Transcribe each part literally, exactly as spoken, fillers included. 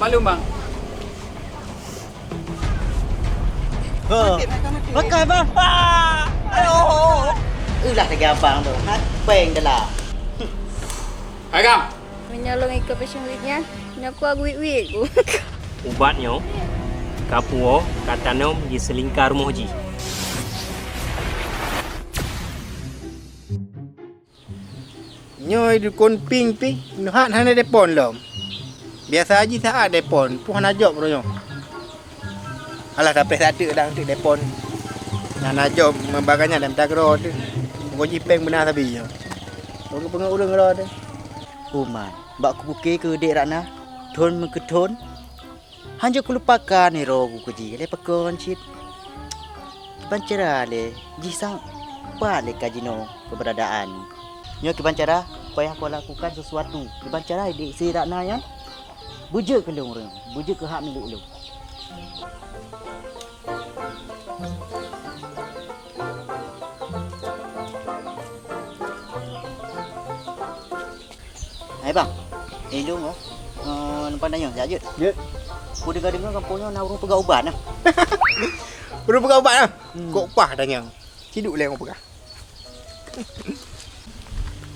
Maklum, Bang. Ho. Makai, Bang. Ah! Ayo. Ulah lagi abang tu. Ha, peng dah lah. Hai, Kang. Meunyoe lôn ikot Fashion Week nyan, nyoe ku aguik-guik ku. Ubat nyoe ka puwoe ka tanom di seulingka rumoh jih. Nyoe dukon pieng pih, neuhat hana depon lom. Biasa jih saát depon, pun hana jaweueb uroe nyoe. Alah, tapi sateuk dang teuk depon. Hana jaweueb, meubaga nyan lam tagroe teuh. Pokok jih peng beuna sabe nyoe. Pokok peungeut ureueng droe teuh. Uman, bak kupuke keu dek Ratna, thon meukeue thon. Hanjeuet kulupakan nirok ku keu jih lé pakon cit. Kiban cara lé jih sang pat lé ka jinoe keuberadaan. Nyoe kiban cara payah kulakukan sesuatu. Kiban cara dek si Ratna nyan beujeuet keu lôn ureueng, beujeuet keu hak milék lôn. Hai bang, eh lôn oh, eh, numpang tanyong jak jeuet. Jeuet. Ku deungo-deungo gampông nyoe na ureueng peugah ubat nah. Ureueng peugah ubat nah. Hmm. Kok pah tanyong. Ciduk lé ureueng peugah.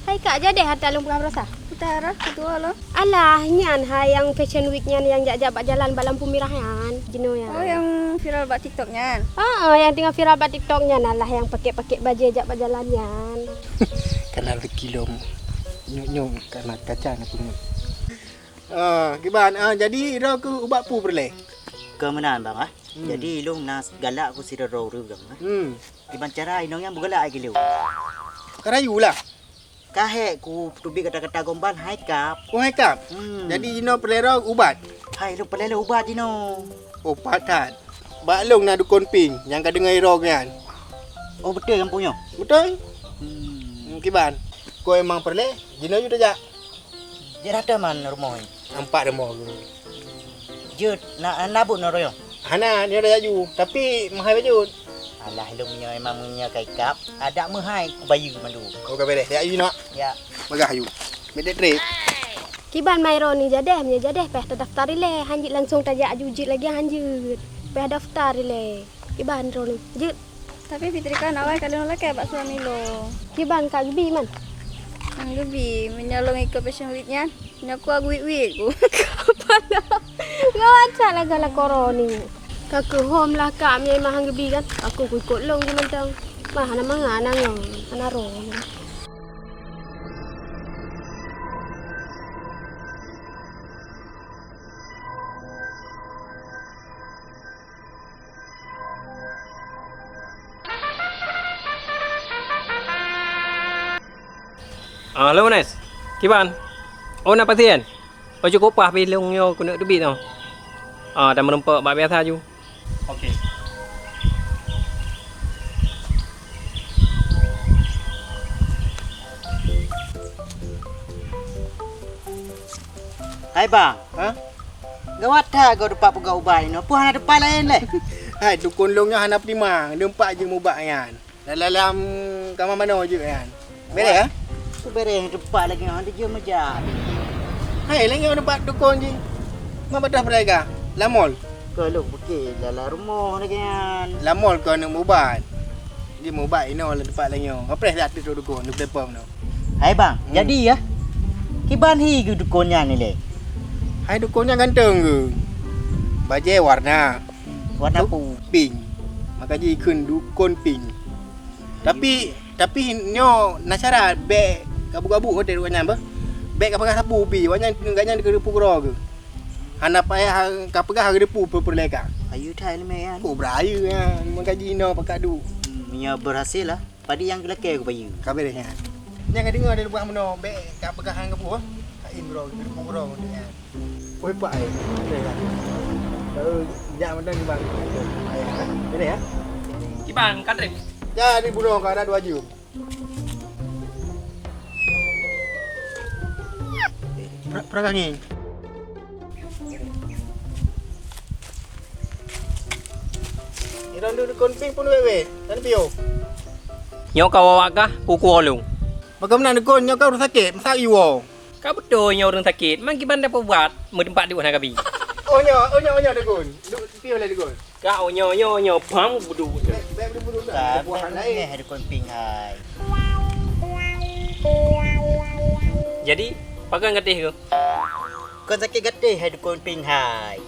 Hai kak, jadeh ata lôn peugah baroesa? Utara, ketua lo. Alah, nyan hai nyang Fashion Week nyan nyang jak-jak bak jalan bak lampu mirah nyan, jinoe nyan. Oh, nyang viral bak TikTok nyan. Ah, nyang teungoh viral bak TikTok nyan alah nyang pakek-pakek bajée jak bak jalan nyan. Kana reukilom. Nyok-nyok kana kaca na pungut. Ah, kiban, ah, jadi droe keu ubat peue peureulée? Keu meunan bang ah. Hmm. Jadi lôn na galak ku sidroe ureueng bang ah. Hmm. Kiban cara inong nyan beugalak ai keu lôn. Ka rayu lah. Ka hék ku teubiet kata-kata gombal hai kap. Oh, hai kap. Hmm. Jadi jinoe peureulée droe ubat. Hai lôn peureulée ubat jinoe. Oh, pat that. Bak lôn na dukon pieng nyang ka deungoe droe nyan. Oh, beutôi gampông nyoe? Beutôi. Hmm. Hmm, kiban. Ko emang peureulée, jinoe ju tajak. Jeuet dah man rumoh nyoe. Nampak rumoh geuh. Jeuet na, na buet nyoe royong. Hana, nyoe dah laju, tapi meuhai bacut. Alah lôn nyoe emang meunyoe ka ikab, adak meuhai kubayeue mandum. Oh ka beres, ya yu nak. Ya. Bagah yu. Bedek trip. Kiban mai Roni jadeh, meunyoe jadeh payah tadaftar ilée, hanjeuet langsong tajak aju jeuet lagi hanjeuet. Payah daftar ilée. Kiban Roni, jeuet. Tapi Fitrika nak awai ka lôn lakée bak suami lôn. Kiban ka geubi man? Han geubi, meunyoe lôn ikot Fashion Week nyan, nyoe ku aguik-guik ku. Kapala. Gawat that lagak lakoe Roni. Ka keuhom lah kak meunyoe mah han geubi kan. Aku kuikot lôn ju mantong. Mah hana mangat anang nyoe, hana roh. Ah, halo Nes. Kiban? Oh, na pasien? Oh, cukôp paih pih lôn nyoe keuneuk teubiet nyoe. Ah, dan meurumpok bak biasa ju. Oke. Hai bang. Ha? Gawat that goe teumpat peugah ubat inoe. Peue hana teumpat laén lé? Hai, dukon lôn nyoe hana peutimang, teumpat jeuet mubat nyan. Dalam kama manoe jeuet nyan. Bereh, ha? Ku bereh teumpat lagèe nyan, dijeuem meujak. Hai, lagèe nyoe teumpat dukon jih. Ma bak dah peuraya? Lam mall. Ka lôn pike dalam rumoh lagèe nyan. Lam mall ka neuk mubat. Jeuet mubat inoe lam teumpat lagèe nyoe. Ngapreh that dukon, dukon platform tu. Hai bang, hmm, jadi ya. Kiban hi geu dukon nyan ilèe? Hai dukon nyan ganteng geu. Bajèe warna. Warna pu-, pink. Maka jikheun dukon pink. Tapi, tapi nyoe na syarat bèk gabu-gabu hotel awak nyan bah. Bèk ka peugah sapeue pi, awak nyan gak nyan keureupuk keudroe geu. Hana payah ka peugah keureupuk peue-peue lé ka. Ayu that ilmè nyan. Ku beurayeuk nyan, meugaji inoe pakat duek. Hmm, meunyoe berhasil lah. Padum nyang geulakèe kubayeue. Ka beureh nyan. Nyang ka deungoe dari buah meunoe, bèk ka peugah han keupeue. Ka in droe, geupeubuet droe nyan. Oi, pak ai. Beureh kan? Lalu jak mantong di bang. Beureh ya? Kiban, Kadri. Ya, di bunoe ka ada dua jeuem. Pra-, peurangkangin. Irong dukon pih pun wèh-wèh, dan piôh. Nyoe ka wawa kah, kuku olong. Bagaimana dukon, nyoe ka ureueng sakét, masa iwoe. Ka beutôi nyoe ureueng sakét, mang kiban dapeubat, meuteumpat di hana kabi. Oh nyoe, oh nyoe, oh nyoe Dukon. Duk piôh lé Dukon. Ka oh nyoe, nyoe, nyoe, pam beuduk tu. Bèk, bèk beuduk-beuduk. Ka, buah bèk lain. Beuduk, Dukon Ping hai. Jadi, pakon gatéh keu? Kon sakét gatéh hai Dukon Ping hai.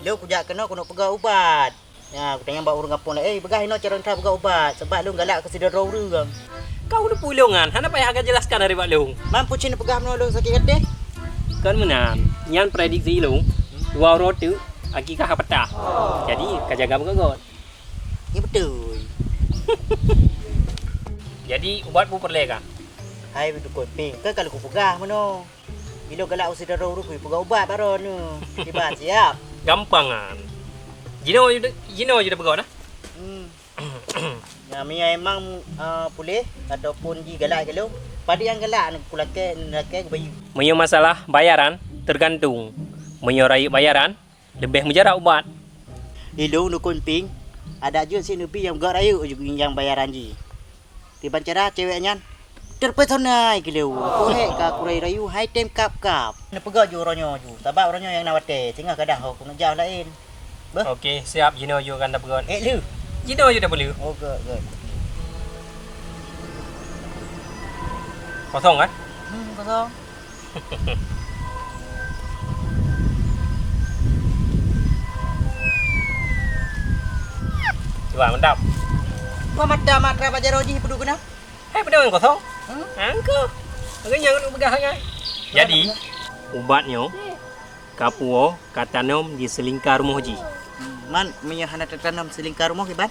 Lôn kujak keunoe keuneuk peugah ubat. Nya, kutanyong bak ureueng gampông laén, "Eh, peugah inoe carông that peugah ubat, sabab lôn galak keu sidroe ureueng." Kau neupulông nyan, hana payah ka jelaskan dari bak lôn. Man peue cit neupeugah meunoe lôn sakét gatéh? Kon meunan, nyan prediksi lôn, dua uroe teuk, aki kah ka patah. Jadi, ka jaga meugot-got. Nyan beutôi. Jadi, ubat peue peureulèe kah? Hai Dukon Ping, kan ka lôn kupeugah meunoe. Ilôn galak u sidroe ureueng peugah ubat baroe nyoe. Kiban siap. Gampang nyan. Jinoe ju-, jinoe ju tapeugah nah. Hmm. Nah, meunyoe emang, eh, puléh ataupun jigalak keu lôn, padum nyang galak kulakèe, neulakèe kubayeue. Meunyoe masalah bayaran, teugantung. Meunyoe rayeuk bayaran, leubeh meujarab ubat. Ilôn Dukon Ping, adak jeuet sit neubi nyang gèt rayeuk nyang bayaran jih. Kiban cara cewek nyan terpesona keu lôn. Poh hék ka kurayu-rayu hai tem kap-kap. Neupeugah ju uroe nyoe ju, sabab uroe nyoe nyang na watèe, singoh kadang ho keuneuk jak laén. Beuh. Oke, siap. Jinoe ju kan tapeugah. Eh, lheuh. Jinoe ju tapeulheuh. Oh, gèt, gèt. Kosong kan? Hmm, kosong. Cuba mantap. Wah, mata matra bak jaroe jih peuduek keunoe. Hai, peuduek nyang kosong. Hmm? Angko. Lagèe nyang peugah nyan. Jadi, ubat nyoe ka puwoe ka tanom di seulingka rumoh jih. Hmm, man meunyoe hana tatanom seulingka rumoh kiban?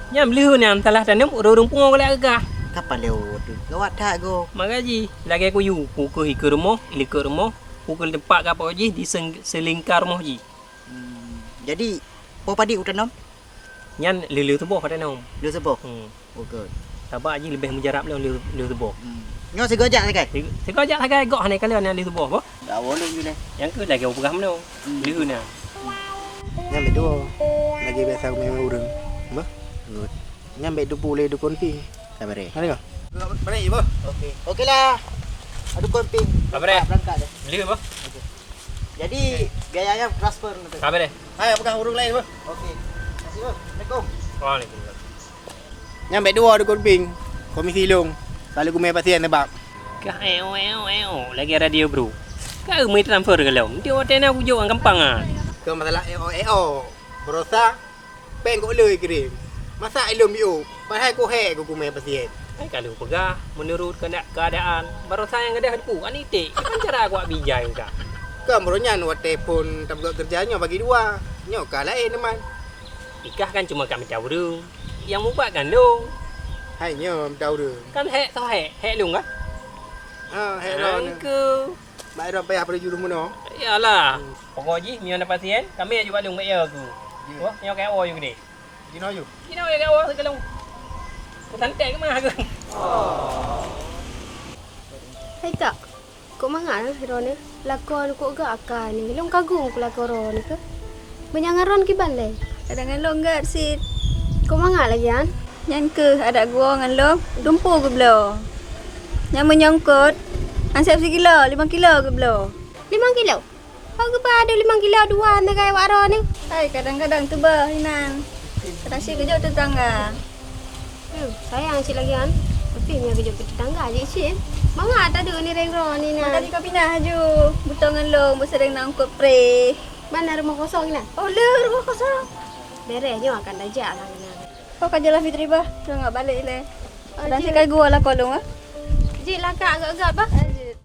Nyan lheuh nyan salah tanom ureueng pungo galak gagah. Ka paleng tu. Gawat that go. Maka jih lagèe kuyue, pukul ikeue rumoh, likot rumoh, pukul teumpat ka po jih di seng-, seulingka rumoh jih. Hmm. Jadi, po padit utanom? Nyan lheuh-lheuh suboh tanom. Lheuh suboh? Hmm. Oh, good. Sabab jih leubeh meujarab lom lheuh, lheuh suboh. Hmm. Nyoe sigoe jak sagai? Sig-, sigoe jak sagai, gok hana kalon nyan lheuh suboh, boh. Dak boleh ju leh. Nyang keu lagèe peugah meunoe. Hmm. Lheuh na. Nyan bèk duo. Lagèe biasa keu ureueng. Boh. Good. Nyan bèk teupeu lé Dukon Ping. Sabar, eh. Mari, boh. Balik, boh. Oke. Oke lah. Dukon Ping. Sabar, eh. Berangkat deh. Lheuh, boh. Oke. Jadi, biayanya transfer nanti. Sabar deh. Hai, apakah ureueng laén, boh? Oke. Terima kasih, boh. Assalamualaikum. Waalaikumsalam. Nyan bèk duo Dukon Ping, komisi lôn. Selalu kumè pasien teubak. Kah eo, eo, eo, lagèe radio, bro. Kah eu meutransfer ka lom. Nanti watèe na kujok ngon gampang ah. Keu masalah eo, eo. Barosa Péng kok le kirém. Masa ilôn biôh, padahai kok hék geukumè pasien. Hai ka lheueh peugah, meunurot keunda-, keuadaan, barosa nyang gadôh dipu, kan iték, kiban cara kok bijai ka. Kon meurôh nyan watèe phôn tapeugöt keureuja nyoe bagi dua. Nyoe ka laén teuma. Ikah kan cuma ka mita ureueng, nyang mubat kan lôn. Hai nyoe mita ureueng. Kan hék soe hék, hék lôn kan? Ha, hék lôn. Hai keu. Mak Rom payah pada jureueng meunoe. Iyalah. Hmm. Pokok jih, meunyoe na pasien, kami aju bak lôn bak ya ku. Ya. Wah, nyoe ka O U gede. Jinoe ju. Jinoe ju ka O U sigohlom. Ku santai keumah ku. Hai tak, kok mangat eh droeneuh? Lakoe kok gak akai ni. Lôn kagum ku lakoe droeneuh keuh. Meunyoe ngon droeneuh kiban lé? Kadang ngon lôn gak sit. Kok mangat lagèe nyan? Nyan keuh adak geuwoe ngon lôn, dumpeue geubloe. Nyan meunyoe eungkôt, anseb sikilo, limong kilo geubloe. Limong kilo? Ho geuba adu limong kilo dua sagai wak droeneuh? Hai, kadang-kadang teuba inan. Kadang cit geujok tetangga. Hmm, sayang cit lagèe nyan. Tapi meunyoe geujok keu tetangga jih cit. Mangat tadeuk nireng droeneuh inan. Maka jih ka pinah aju. Beuton ngon lôn, beuseuring na eungkôt pre. Ban na rumoh kosong inan? Oh, le rumoh kosong. Beres nyoe akan tajak lah inan. Oh, ka jeulaih Fitri bah, nyoe ngat balek ilèe. Oh, kadang jeuet. Cit ka geuwoe lakoe lôn ah. Jeuet lah kak, agak-agak bah. Ah, jeuet.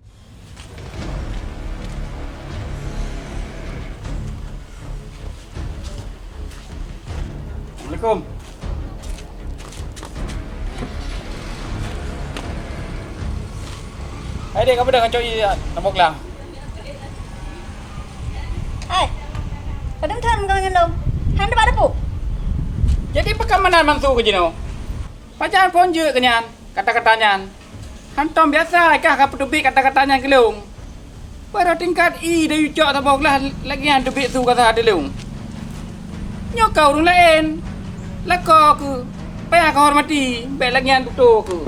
Assalamualaikum. Hai dek, kapeue dah kacok ie tamong klang? Hai, padum thôn meukalon ngon lôn? Han teuba teupeu? Jadi pakon meunan mantu keu jinoe? Pajan phôn jeuet keu nyan, kata-kata nyan? Hantom biasa kah ka peuteubiet kata-kata nyan keu lôn? Barô tingkat ie dayue cok saboh glah lagèe nyan teubiet su kasa ateueh lôn. Nyoe ka ureueng laén, lakoe keuh, payah kahormati, bèk lagèe nyan tutoe keuh.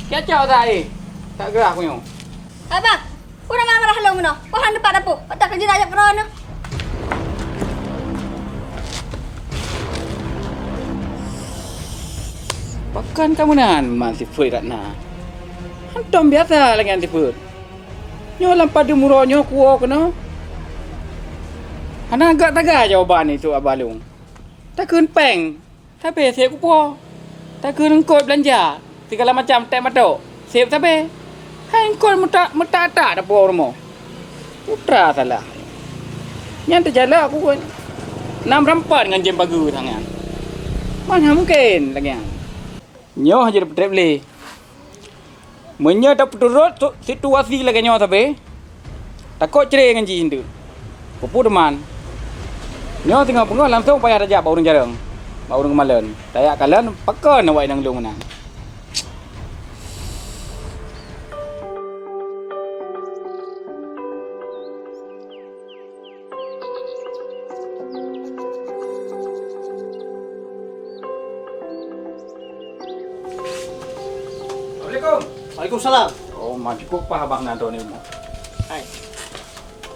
Kacok sa éh, tak geurah ku nyoe. Abah! Peue na marah lôn meunoe? Peue han teupat dapur? Peue takeujeuet ayah peue droeneuh? Pakon ka meunan man sifeuet Ratna? Hantom biasa lagèe nyan sifeuet. Nyoe lam padum uroe nyoe kuwoe keunoe. Hana gak taga jawaban itu aba lôn. Takheun péng. Tapi sép kupo, takheun eungkôt beulanja, sigala macam tét matok, sép sabe. Hai eungkôt meutak-, meutak-tak dapoe rumoh. Putra salah. Nyan teujalak aku na meurampat ngon jem pageue tangan. Mana mungken lagèe nyan. Nyoe jeuet peutrép lé. Meunyoe tapeuturot su-, situasi lagèe nyoe sabe, takot cre ngon jih eunteuk. Peue-peue teuma. Nyoe singoh beungoh langsong payah tajak bak ureueng jareueng, bak ureueng keumalon. Tajak kalon pakon awak inong lôn meunan. Assalamualaikum. Waalaikumsalam. Oh, ma cukup pah abang na droeneuh rumoh. Hai.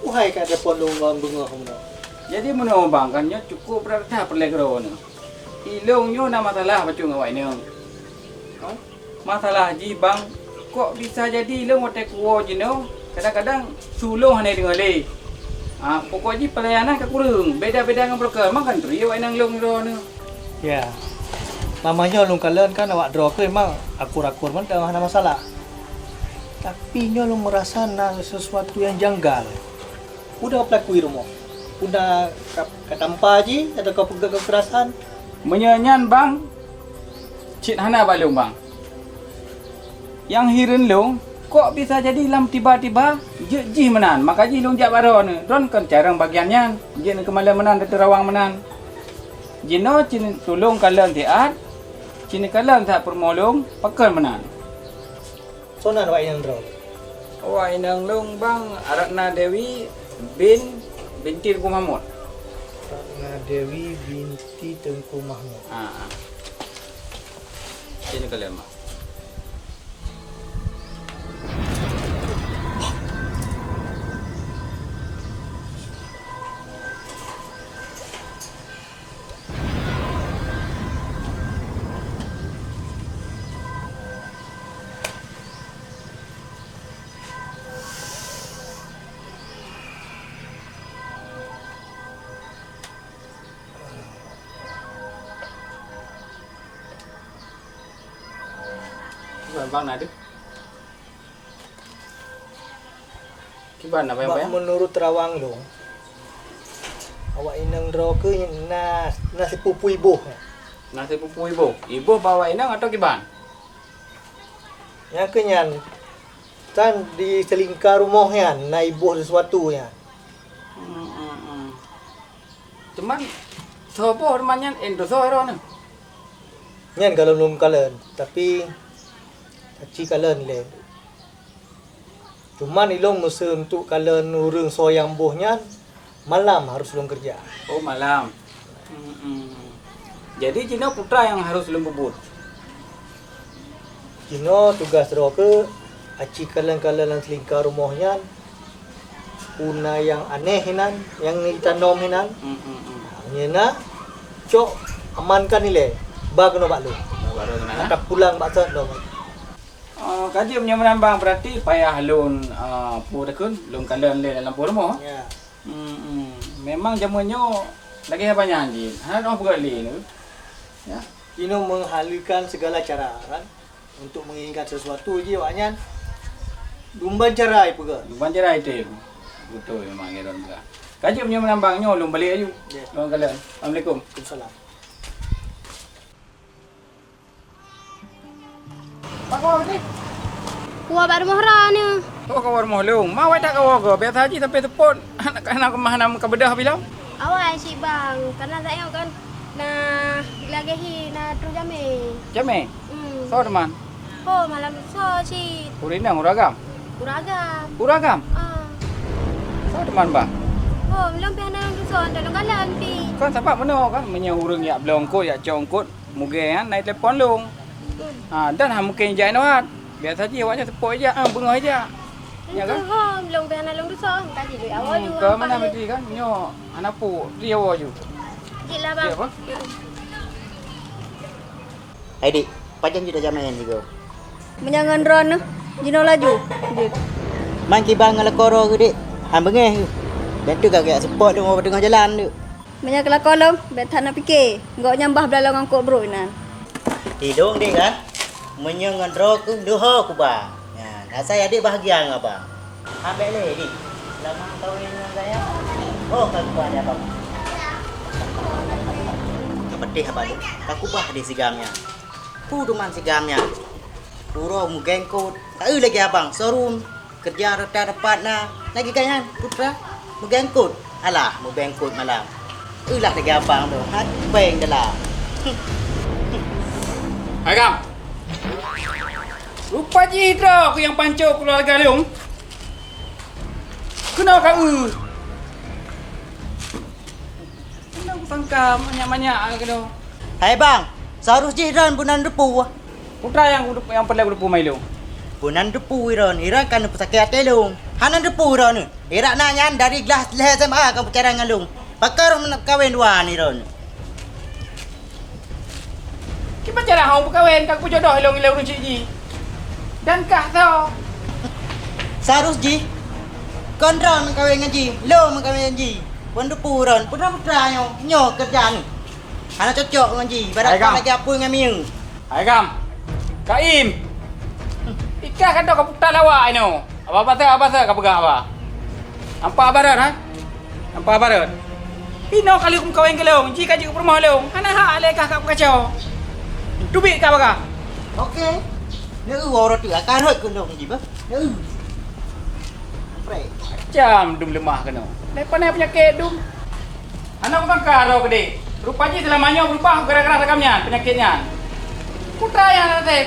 Uhai ka telepon lôn ngon beungoh meunoe. Jadi meunoe bang, kan nyoe cukup brat that peureulèe keudroe neuh. Ilôn nyoe na masalah bacut ngon awak inong. Hah? Masalah jih bang, kok bisa jadi lôn watèe kuwoe jinoe, kadang-kadang su lôn hana deungö lé. Ah, pokok jih peulayanan ka kureueng, beda-beda ngon broker, mangkantri awak inong lôn droeneuh. Ya. Mama nyoe lôn kalon kan awak droe keuh memang akur-akur mantong hana masalah. Tapi nyoe lôn meurasa na sesuatu nyang janggal. Peue na peulakui rumoh? Peue na ka, ka tampa jih atawa ka peugah keukerasan? Meunyoe nyan, Bang, cit hana bak lôn, Bang. Nyang hireuen lôn, kok bisa jadi lam tiba-tiba jeuet jih meunan, maka jih lôn jak bak droeneuh. Droeneuh kon carông bagian nyan, jeuet neuh keumalon meunan, teurawang meunan. Jinoe cit tulông kalon siat, cit neukalon siat peurumoh lôn, pakon meunan. Soe nan awak inong droe? Awak inong lôn, Bang, Ratna Dewi bin, binti Teungku Mahmud. Ratna Dewi binti Teungku Mahmud. Ha, ha. Sini kalian, Mak. Bang, na deuh. Kiban na, Bang, Bang? Meunurot teurawang lôn, awak inong droe keuh na, na sipupu iboh. Na sipupu iboh? Iboh bak awak inong atawa kiban? Nyang keuh nyan, tan di seulingka rumoh nyan na iboh sesuatu nyan. Hmm, hmm, hmm. Cuman, soe boh teuma nyan, eh, soe droeneuh? Nyan ka lôn lôn kalon, tapi aci kalon lé. Cuman ilôn meuseuti untuk kalon ureueng soe nyang boh nyan, malam harus lôn keureuja. Oh, malam. Hmm, hmm. Jadi, jinoe peue nyang harus lôn peubuet? Jinoe tugaih droe keuh aci kalon-kalon lam seulingka rumoh nyan, peue na nyang aneh inan, nyang jitanom inan. Hmm, hmm, hmm. Nyan na, cok amankan ilèe, ba keunoe bak lôn. Ba keunoe, nah. Ka tapulang bak saát lom. Oh, ka jeuet meunyoe meunan, Bang, beurati payah lôn, eh, peue takheun, lôn kalon lé lam lampôh rumoh. Ya. Hmm, hmm. Memang jameun nyoe lagèe haba nyan jih. Hana teupeugah lé nyoe. Ya. Jinoe menghalalkan segala cara, kan, untuk menginginkan sesuatu jih awak nyan. Lumban cara ipeugah. Lumban cara item. Beutôi memang nyan lôn peugah. Ka jeuet meunyoe meunan, Bang, nyoe lôn balek aju. Ya. Lôn kalon. Assalamualaikum. Waalaikumsalam. Kuwoe bak rumoh droeneuh. Oh, ka rumoh lôn. Ma awai that kawoe keuh? Biasa jih sampai seupôt hana, hana keumah, hana meukabeudôh bilong. Awai cit, Bang. Karena saat nyoe kan na lagèe hi na troh jamé. Jamé? Hmm. Soe teuma? Oh, malam lusa cit. Ureueng inong, ureueng agam? Ureueng agam. Ureueng agam? Ah. Soe teuma, Bang? Oh, lôn pih hana lôn tusoe, lôn kalon pih. Kan sabab meunoe kan, meunyoe ureueng jak bloe eungkôt, jak cok eungkôt, mugée nyan na telepon lôn. Hmm. Ha, dan hana mungken jak inoe that. Biasa jih awak nyan seupôt jak, ha, beungoh jak. Ya kan? Hom, lôn pih hana lôn tusoe, ka jilui awak. Hmm, juga ke mana mana. Menteri kan? Nyoe anak pu, dia awak ju. Jiklah, Bang. Dia apa? Hai dik, pajan jeuet tajak meu'en sigoe? Meunyoe ngon droeneuh, jinoe laju. Jeuet. Man kiban ngon lakoe droe keuh dik, han beungéh keuh. Dan tu ka geujak seupôt lôn bak teungoh jalan tu. Meunyoe keu lakoe lôn, bèk that na pike. Gobnyan bah beulalô ngon kok brok inan. Tidong dik kan? Meunyoe ngon droe keuh leuho kuba. Nyan, asai adik bahagia ngon abang. Ambek lé dik, lama kawin ngon gaya. Oh, ka kuba di abang. Ka peuteh abang tu, ka kubah di sigam nyan. Pu duman sigam nyan. Uroe meugengkot, ka eu lagèe abang, showroom, keureuja rota teumpat na, lagèe gobnyan, putra, meugengkot. Alah, meubengkot malam. Eulah lagèe abang tu, hat pèng dalam. Hai Gam. Rupa jih droe keuh nyang pancok keuluwarga lôn. Keunoe ka eu. Keunoe kusangka manyak-manyak keunoe. Hai bang, seharus jih droen beunan deupeu. Putra nyang, nyang peureulèe deupeu mai lôn. Beunan deupeu droen, droen ka neupeusakét até lôn. Hana deupeu droen. Irak na nyan dari glah lhèe S M A ka peucara ngon lôn. Pakon meukawen dua ni droen. Kiban cara hana peukawen ka kupeujodoh ilôn ilèe ureueng chik jih? Dan kah tho? Seharus jih kon droen meukawen ngon jih, lôn meukawen ngon jih. Peudupeue droen, putra-putra nyoe, nyoe keureuja nyoe. Hana cocok ngon jih, ibarat lagèe apui ngon minyeuk. Hai Gam. Kaim. Ikah ka dok ka putar lawak inoe. Abah Basah, Abah Basah ka peugah haba. Nampak Abah Rot, ha? Nampak Abah Rot? Inoe ka lheueh meukawen keu lôn, jih ka jeuet peurumoh lôn. Hana hak lé kah ka peukaco. Teubiet kah bagah. Oke. Neu woe rot teuh, ka rhot keu lôn jih bah. Neu. Prek. Macam dum leumah keunoe. Lé pane peunyakét dum. Hana kusangka droe keudeh. Rupa jih seulama nyoe beurubah gara-gara ragam nyan, peunyakét nyan. Putra nyang hana sép.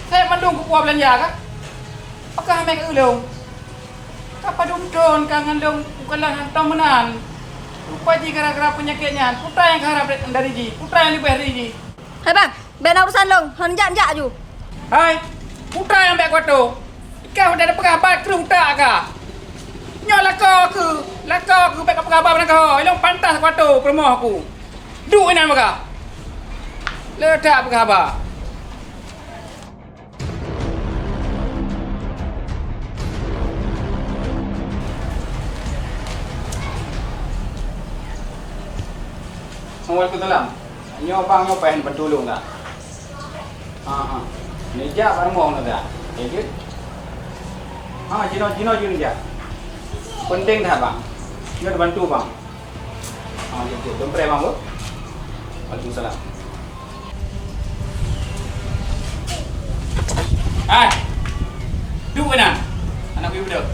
Sép mandum kupuwoe beulanja kah? Pakon hamé keu lôn? Ka padum thon ka ngon lôn kukalon hantom meunan. Rupa jih gara-gara peunyakét nyan, putra nyang kaharab dari jih, putra nyang leubeh dari jih. Hai bang, bèk na urusan lôn, hon jak-jak aju. Hai, putra nyang bèk kuato. Ikah udah peugah haba kreueh utak ka. Nyoe lakoe keuh, lakoe keuh bèk kapeugah haba meunan keuh. Ilôn pantas kuato peurumoh ku. Duek inan bagah. Le that peugah haba. Assalamualaikum salam. Nyoe bang nyoe paih bantu lôn ka? Ha ha. Neujak bak rumoh nyoe ka? Ya jeuet. Ha jinoe jinoe jeuet neujak. Penting that bang. Nyoe bantu bang. Ha jeuet jeuet. Lôn preh bang beuh. Waalaikumsalam. Hai! Duek keunan! Aneuk kuyue beudôh!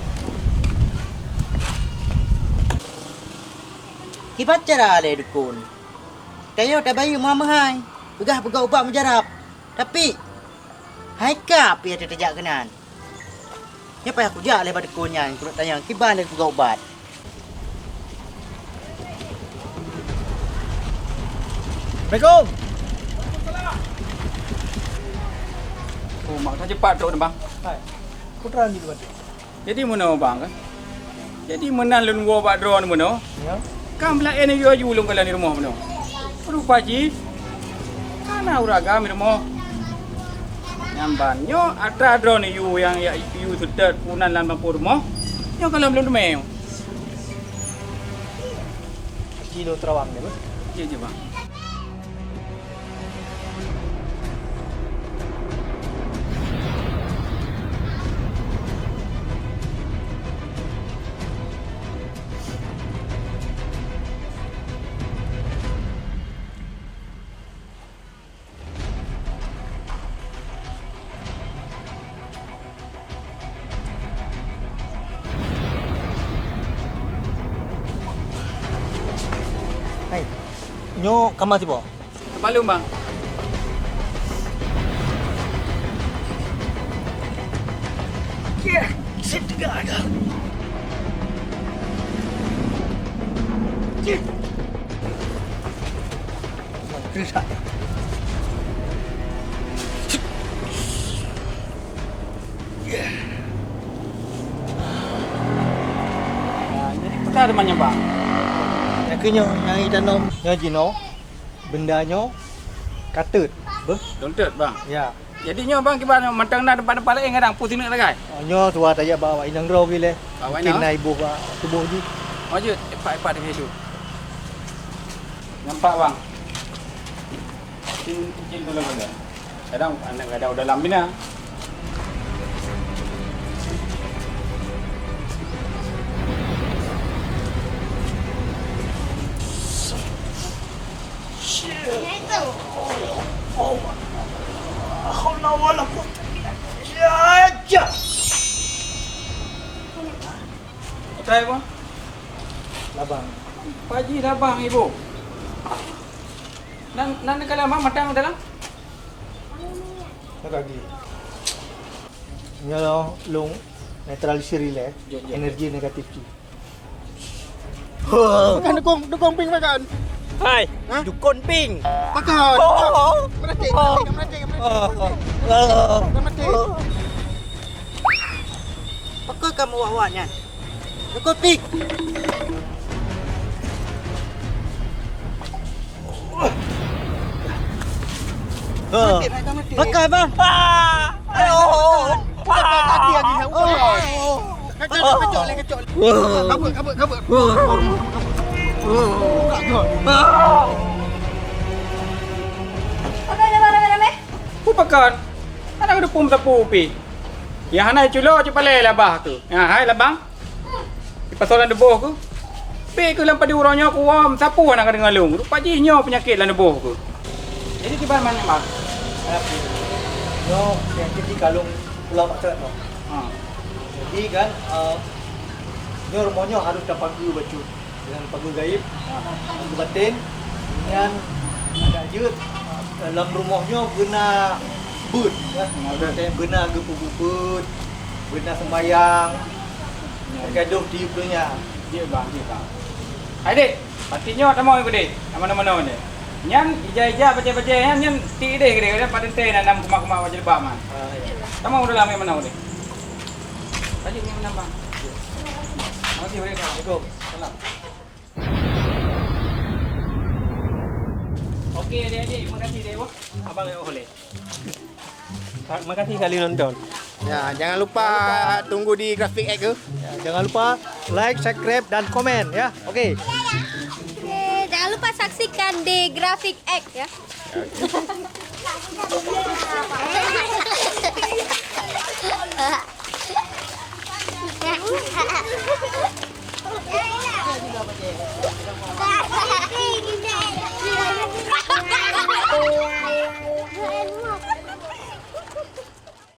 Kiban cara lé dukon? Tanyoe tabayeue meuhai-meuhai, peugah peugöt ubat meujarab. Tapi, hai ka pih teujak keunan. Nyoe payah kujak lé bak dukon nyan keuneuk tanyong kiban lé peugöt ubat. Assalamualaikum. Oh, mak, ka cepat trok ni, bang. Hai. Putra ni, Bang. Jadi meunoe, bang, kan? Jadi meunan lôn woe bak droeneuh meunoe. Ya. Ka meulaén yue aju lôn kalon di rumoh meunoe. Rupa jih hana ureueng agam di rumoh. Nyan ban nyoe atra droeneuh yue nyang jak yue seutôt punan lam lampôh rumoh. Nyoe kalon lôn teumé. Kilo terawang dia, Bang. Jeuet, jeuet, bang. Hai, nyoe kama siboh? Teupalong, bang. Cit, cit, teuga, teuga. Cit. Keusak. Ada banyak, Bang. Nyang keu nyoe nyang itanom nyoe jinoe, benda nyoe kateuet. Beuh? Kateuet, Bang. Ya. Jadi nyoe, Bang, kiban nyoe mantong na teumpat-teumpat laén kadang peue sineuk sagai? Oh, nyoe tuha tajak bak awak inong droe gilée. Bak awak inong? Mungkin na iboh bak tuboh jih. Oh, jeuet, epak-epak di situ. Nampak, Bang. Cin, cin tolong kena. Kadang aneuk gadang dalam bina. Utai apa? Labang. Paji labang ibu. Nan, nan kalau mah matang dalam? Nak lagi. Nyoe lôn neutralisir ilée, jom, jom, energi negatif jih. Pakon dukong, dukong pink pakon? Hai, hah? Dukon pink. Pakon. Oh. Meratik, meratik, meratik, meratik. Oh. Meratik. Pakon kamu awak-awak nyan? Dukon pink. Pakon, bang. Ah. Ayo. Kacok, kacok, kacok. Kacok, kacok, kacok. Kabut, kabut, kabut. Buka, buka. Pakon, pakon. Anak udah pun sapu pi. Ya hana culo cek palai labah tu. Ya hai labang. Di pasal lam deboh ku. Pi ku lam padi uroe nyoe ku wam sapu anak deungon lôn. Rupa jih nyoe penyakit lam deboh ku. Jadi kiban man, Bang? Nyoe penyakit di kalung pulau maksud tu. Ha. Jadi kan, eh, nyoe rumoh nyoe harus tapageue bacut dengan pageue gaib, pageue baten. Nyan agak jeuet, eh, lam rumoh nyoe beuna beuet, ya. Beuna geupeubuet, beuna sembayang. Gadoh tiep donya. Jeuet, Bang, jeuet, Bang. Hai, Dek. Pati nyoe tamong ibu deh, na manoe-manoe nyoe. Nyan ija-ija bajée-bajée nyan, nyan ti deh gede, gede pat teuntée na nam kuma-kuma bak jilbab man. Ah, iya. Tamong udah lama manoe deh. Tadi nyan nam bang. Makasih, Bang. Assalamualaikum. Salam. Oke, adik-adik, makasih deh, Bang. Abang yang oleh. Terima kasih kali nonton. Ya, jangan lupa tunggu di Grafik X tu. Ya, jangan lupa like, subscribe, dan komen ya. Oke. Oke, jangan lupa saksikan di Grafik X ya.